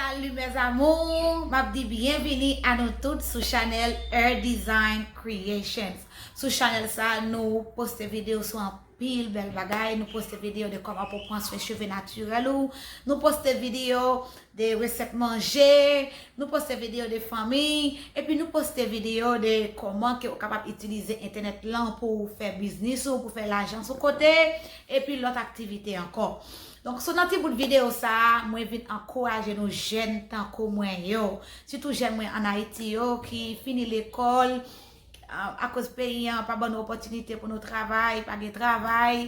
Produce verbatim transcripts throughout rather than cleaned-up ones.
Salut mes amours, m ap di byenvini a nou tout sou chanèl Her Design Creations. Sou chanèl sa, nou poste videyo sou anpil bèl bagay. Nou poste videyo de kòman pou pran swen cheve natirèl ou. Nou poste videyo de resèt manje. Nou poste videyo de fanmi. Epi nou poste videyo de kòman ke ou kapab itilize entènèt lan pou fè biznis ou, pou fè lajan sou kote. Epi lòt aktivite ankò. Donk, sou nan ti bout videyo sa a, mwen vin ankouraje nou jèn tankou mwen yo. Sitou jèn mwen ann Ayiti yo ki fini lekòl, a, akoz peyi an pa ban nou opòtinite pou nou travay, pa gen travay.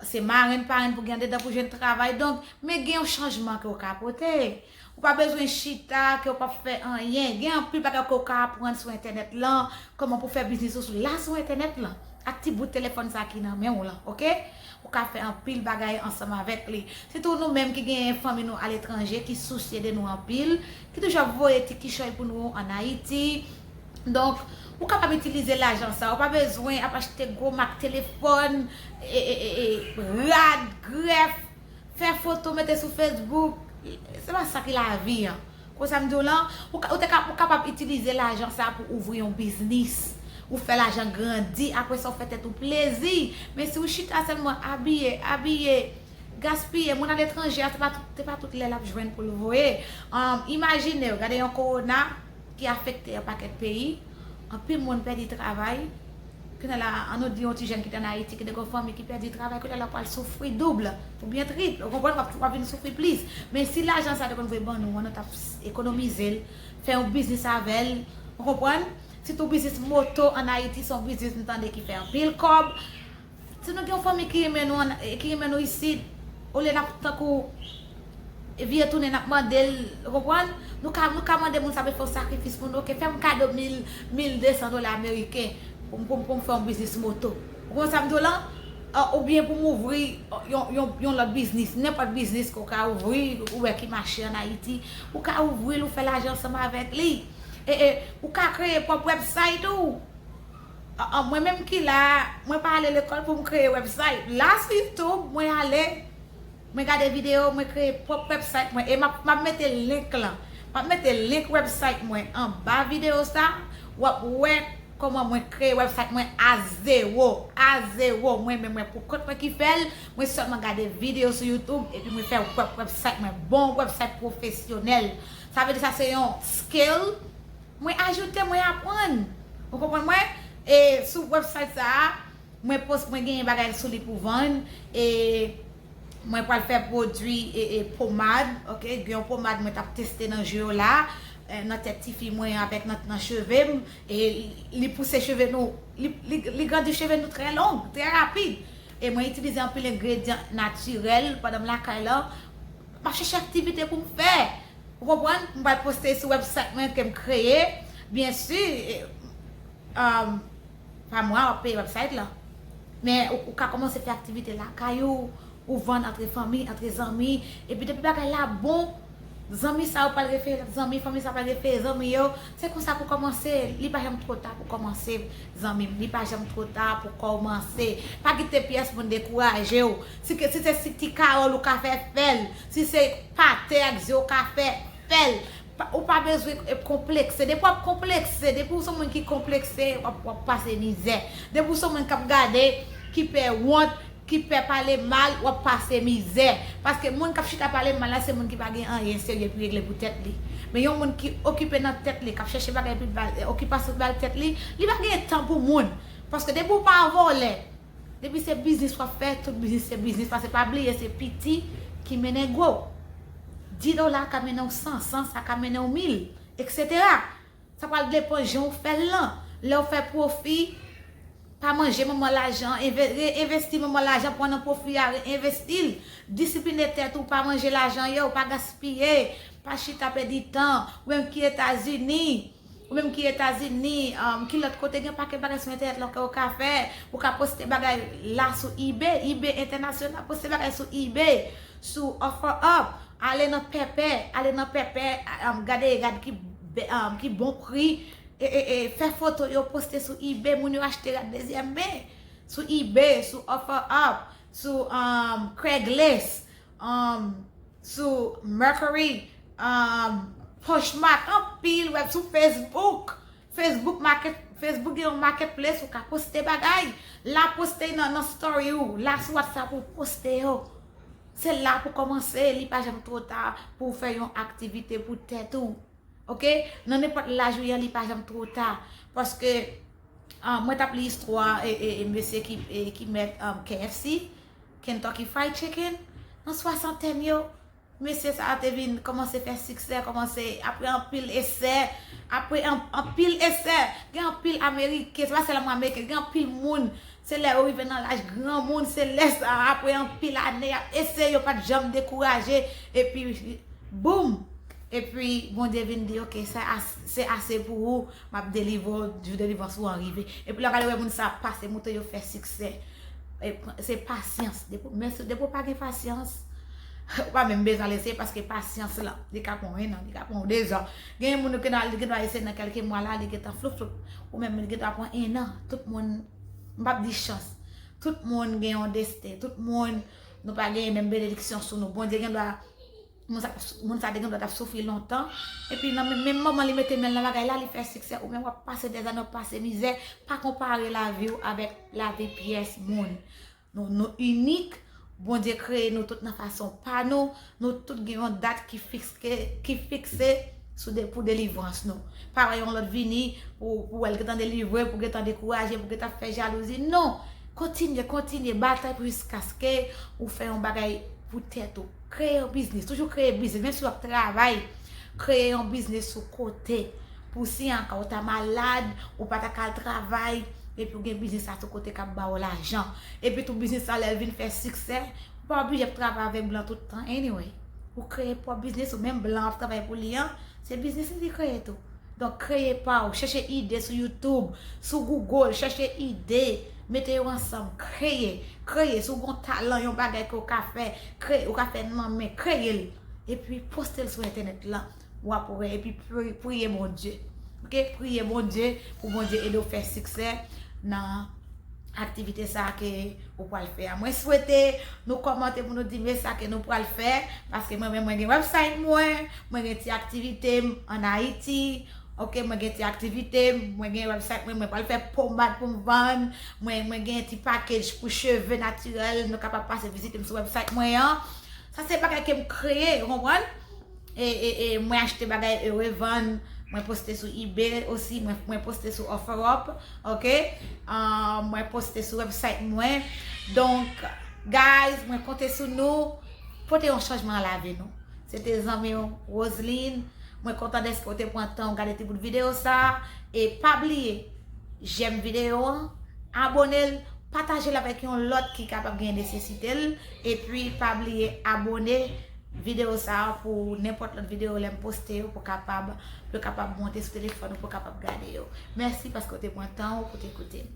Se marenn parenn pou gen andedan pou jwenn travay. Donk, men gen yon chanjman ke w ka pote. Ou pa bezwen chita, ke w p ap fè anyen. Gen anpil bagay ke w ka aprann sou entènèt lan, kòman pou fè biznis ou la sou entènèt lan. Ak ti bout telefòn sa ki nan men w lan, oke? Ou ka fè anpil bagay ansanm avèk li. Sitou nou menm ki gen fanmi nou aletranje, ki sousye de nou anpil, ki toujou ap voye ti kichòy pou nou ann Ayiti. Donk, ou kapab itilize lajan sa. Ou pa bezwen ap achte gwo mak telefòn, e, e, e, e, rad, grèf, fè foto, mete sou Facebook. Se pa sa ki lavi an. Konsa m di w lan, ou, ka- ou te ka- ou kapab itilize lajan sa pou ouvri yon biznis. Ou fè lajan grandi, apre sa ou fè tèt ou plezi. Men si ou chita sèlman abiye, abiye, gaspiye, moun aletranje a, se pa tout, se pa tout lè l ap jwenn pou l voye. Ann, imajine w, gade yon kowona ki afekte yon pakèt peyi, anpil moun pèdi travay. Kounye a la, an nou di yon ti jèn ki te ann Ayiti, ki te gen fanmi ki pèdi travay, kounye a la pral soufri doub oubyen trip. Ou konprann? W ap, w ap vin soufri plis. Men si lajan sa te konn voye ban nou an, nou t ap ekonomize l, fè yon biznis avè l. Ou konprann? Sitou biznis moto ann Ayiti, se yon biznis m tande ki fè anpil kòb. Si nou gen yon fanmi ki renmen nou, ann- ki renmen nou isit, olye n ap tankou vire tounen n ap mande l, ou konprann? Nou ka, nou ka mande moun sa pou fè yon sakrifis pou nou, oke, fè m kado mil, mil de san dola ameriken pou m, pou m, pou m fè yon biznis moto. Ou konprann sa m di w lan? Ah, oubyen pou m ouvri yon, yon, yon lòt biznis, nenpòt biznis ke w ka ouvri, ou wè ki mache ann Ayiti, ou ka ouvri l, ou fè lajan ansanm avèk li. E, e, ou ka kreye pwòp website ou. Ah, ah, mwen menm ki la, mwen pa ale lekòl pou m kreye website. La sou YouTube, mwen ale, mwen gade videyo, mwen kreye pwòp website mwen. E m ap, m ap mete link lan. M ap mete link website mwen anba videyo sa. W ap wè kòman mwen kreye website mwen a zewo. A zewo. Mwen menm mwen pou kont mwen ki fè l. Mwen sèlman gade videyo sou YouTube epi mwen fè pwòp website mwen. Bon website pwofesyonèl. Sa vle di sa se yon skill. Mwen ajoute, mwen aprann. Ou konprann mwen? E sou website sa a, mwen post, mwen genyen bagay sou li pou vann. E mwen pral fè pwodui e, e pomad, oke? Gen yon pomad mwen t ap teste nan je yo la, e, nan tèt tifi mwen avèk nan, nan cheve m. E li pouse cheve nou, li, li, li grandi cheve nou trè long, trè rapid. E mwen itilize anpil engredyan natirèl pandan m lakay la. M ap chèche aktivite pou m fè. Ou konprann? M pral poste sou website mwen ke m kreye. Byen si, e, um, pa mwa w ap peye website la. Men ou, ou ka kòmanse fè aktivite lakay ou, ou vann antre fanmi, antre zanmi. Epi depi bagay la bon, zanmi sa yo pral refere lòt zanmi, fanmi sa pral refere zanmi yo. Se konsa pou kòmanse. Li pa janm twò ta pou kòmanse, zanmi m. Li pa janm twò ta pou kòmanse. Pa kite pyès moun dekouraje w. Si, ke, si se si ti kawòl ou ka fè, fè l. Si se pate ak ze ou ka fè, fè l. Pa- Ou pa bezwen, e, konplekse. Depi w ap konplekse, depi w se yon moun ki konplekse, w ap, w ap pase mizè. Depi w se yon moun k ap gade, ki pè wont, ki pè pale mal, w ap pase mizè. Paske moun k ap chita pale mal la, se moun ki pa gen anyen serye pou regle pou tèt li. Men yon moun ki okipe nan tèt li, k ap chèche bagay pou l ba- okipasyon pou ba l tèt li, li pa gen tan pou moun. Paske depi w pa vòlè, depi se biznis w ap fè, tout biznis se biznis, paske pa bliye se piti ki mennen gwo. Dis dola ka mennen w san, san sa ka mennen w mil, etsetera. Sa pral depann jan w fè l lan. Lè w fè pwofi, pa manje manman lajan, enve- reenvesti manman lajan, pran nan pwofi a, reenvesti l. Disipline tèt ou, pa manje lajan yo, pa gaspiye, pa chita pèdi tan. Ou menm ki Etazini, ou menm ki Etazini, um, ki lòt kote, gen pakèt bagay sou entènèt la ke w ka fè. Ou ka poste bagay la sou eBay, eBay entènasyonal, poste bagay sou eBay, sou OfferUp, ale nan Pèpè, ale nan Pèpè, um, gade, gade ki, be- um, ki bon pri, e, e, e, fè foto yo, poste sou eBay, moun yo achte rad dezyèm men, sou eBay, sou OfferUp, sou, um, Craigslist, um, sou Mercari, um, Poshmark, anpil, w ap sou Facebook. Facebook market, Facebook gen yon marketplace ou ka poste bagay. La poste nan, nan story ou, la sou WhatsApp ou poste yo. Se la pou kòmanse, li pa janm twò ta pou w fè yon aktivite pou tèt ou. Ok? Nan nenpòt laj ou ye, li pa janm twò ta. Paske, ah, mwen t ap li istwa e, e, e mesye ki, e, ki mèt, um, K F C, Kentucky Fried Chicken, nan swasantèn yo. Mesye sa a te vin kòmanse fè siksè, kòmanse apre anpil esè, apre an-, anpil esè, gen anpil Ameriken, se pa sèlman Ameriken, gen anpil moun, se lè yo rive nan laj granmoun, se lè sa a, apre anpil ane, y ap eseye, yo pa t janm dekouraje, epi, boum! Epi, Bondye vin di, "Ok, sa as-, se ase pou ou, m ap delivre w, jou delivrans ou an rive." Epi, lè w gade, wè moun sa ap pase, monte, yo fè siksè. E, se pasyans. Depi, men si, depi w pa gen pasyans, ou pa menm bezwen al eseye paske pasyans lan, li ka pran w en an, li ka pran w de zan. Gen moun ki nan, li gen dwa eseye nan kèlke mwa la, li gentan floup floup. Ou menm, li gen dwa pran en an. Tout moun, m p ap di chans. Tout moun gen yon desten. Tout moun, nou pa gen menm benediksyon sou nou. Bondye gen dwa, moun sa, moun sa te gen dwa t ap soufri lontan. Epi nan menm, menm moman li mete men l nan bagay la, li fè siksè. Ou menm w ap pase dèzane, w ap pase mizè. Pa konpare lavi w avèk lavi pyès moun. Nou, nou inik. Bondye kreye nou tout nan fason pa nou. Nou tout gen yon dat ki fikse, ki fikse sou de, pou delivrans nou. Pa wè yon lòt vini pou, pou wè l gentan delivre, pou gentan dekouraje, pou gentan fè jalouzi. Non! Kontinye, kontinye, batay pou jiskaske ou fè yon bagay pou tèt ou. Kreye yon biznis, toujou kreye biznis, menm si w ap travay, kreye yon biznis sou kote. Pou si anka ou ta malad, ou pa ta ka al travay, epi ou gen biznis sa sou kote k ap ba w lajan. Epi tou biznis sa lè l vin fè siksè, ou pa oblije ap travay avèk blan tout tan anyway. Ou kreye pwòp biznis ou, menm blan ap travay pou li an, se biznis li li kreye tou. Donk kreye pa w, chèche ide sou YouTube, sou Google, chèche ide, mete yo ansanm, kreye, kreye. Si w gen yon talan, yon bagay ke w ka fè, kreye, ou ka fè nan men, kreye l. Epi poste l sou entènèt lan. W ap wè, epi pri-, priye Bondye. Ok? Priye Bondye pou Bondye ede w fè siksè nan aktivite sa ke ou pral fè a. Mwen swete nou kòmante pou nou di men sa ke nou pral fè, paske mwen menm mwen gen website mwen, mwen gen ti aktivite m an Ayiti. Ok, mwen gen ti aktivite m, mwen gen website mwen, mwen pral fè pomad pou m vann, mwen, mwen gen ti package pou cheve natirèl, nou kapab pase vizite m sou website mwen an. Sa se bagay ke m kreye, ou konprann? E, e, e, mwen achte bagay e revann, mwen poste sou eBay osi, mwen, mwen poste sou OfferUp, ok? Ah, mwen poste sou website mwen. Donk, guys, mwen konte sou nou, pote yon chanjman nan lavi nou. Se te zanmi w, Roseline. Mwen kontan dèske w te pran tan w gade ti bout videyo sa. E pa bliye, jèm videyo an, abone l, pataje l avèk yon lòt ki kapab gen nesesite l. Epi pa bliye abone videyo sa a pou nenpòt lòt videyo lè m poste yo pou kapab, pou yo kapab monte sou telefòn ou pou kapab gade yo. Mèsi paske w te pran tan w pou te koute m.